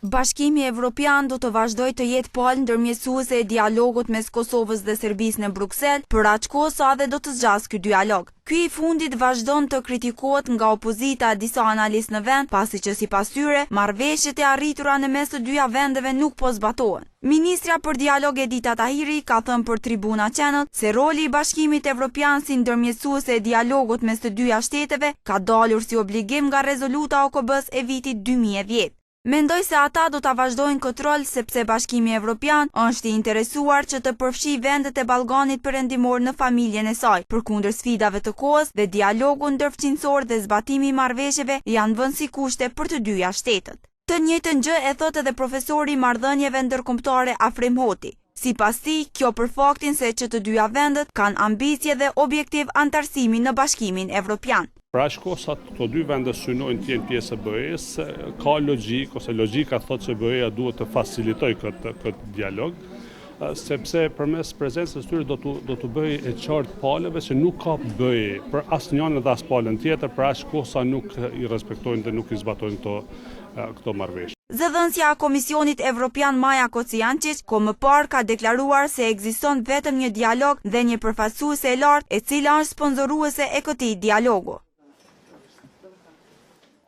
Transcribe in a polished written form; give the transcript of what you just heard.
Bashkimi Evropian do të vazhdojë të jetë palë ndërmjetësuese e dialogut mes Kosovës dhe Serbisë në Bruksel, për aq kohë sa dhe do të zgjasë ky dialog. Ky i fundit vazhdon të kritikohet nga opozita e disa analistë në vend, pasi që sipas tyre, marrëveshjet e arritura në mes të dyja vendeve nuk po zbatohen. Ministrja për Dialog Edita Tahiri ka thënë për Tribuna Channel se roli i Bashkimit Evropian si ndërmjetësuese e dialogut mes të dyja shteteve ka dalur si obligim nga rezoluta e OKB-së e vitit 2010. Mendoj se ata do ta vazhdojnë këtë rol sepse Bashkimi Evropian është i interesuar që të përfshijë vendet e Ballkanit Perëndimor në familjen e saj, përkundër sfidave të kohës dhe dialogu ndërfqinjësor dhe zbatimi i marrëveshjeve janë vënë si kushte për të dyja shtetet. Të njëjtën gjë e thotë edhe profesori i marrëdhënieve ndërkombëtare Afrim Hoti. Sipas tij, kjo për faktin se që të dyja vendet kanë ambicie dhe objektiv anëtarësimin në Bashkimin Evropian. Për aq kohë sa këto dy vende synojnë të jenë pjesë e BE-së, ka logjikë ose logjika thotë se BE-ja duhet të facilitojë këtë këtë dialog, sepse përmes prezencës së tyre do t'u do t'u bëhej e qartë palëve se nuk ka BE për asnjënën dhe as palën tjetër për aq kohë sa nuk i respektojnë dhe nuk i zbatojnë këto këto marrëveshje. Zëdhënësja e Komisionit Evropian Maja Kocijançiq kohë më parë ka deklaruar se ekziston vetëm një dialog dhe një përfaqësuese e lartë e cila është sponsoruese e këtij dialogu.